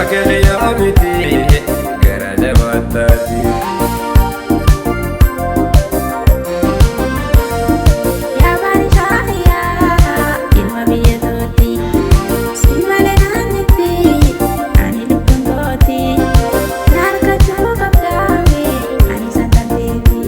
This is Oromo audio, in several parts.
Akka kiyyaa miti gara jabaataati. Yaa barishaa yaa ilma biyya tooti, si malee naannitti ani lubbuun kooti, na argachuu qabdaame ani santanteeti.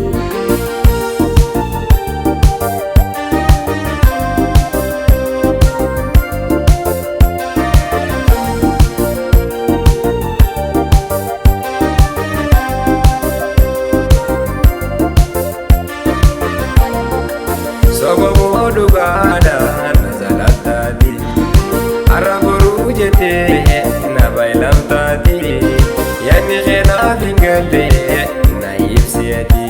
Soboboo dhugaadhaan na salaataati. Har'a boruu jettee na baayilamtaati. Yaadni kee naaf hin galle na ibsi ati.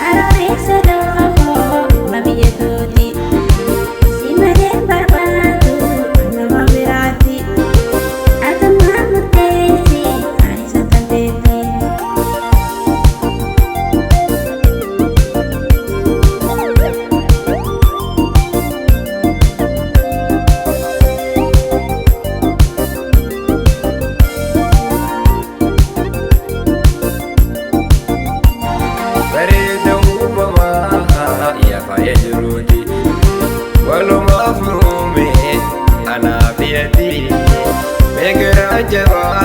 Arooressa loofoo ilma biyya tooti, si malee barbaadu nama biraati. Atummaa murteessi ani santanteeti. Bareeda uumamaa yaa faaya jiruuti. Walumaaf uume anaaf ati. Mee garaa jabaa.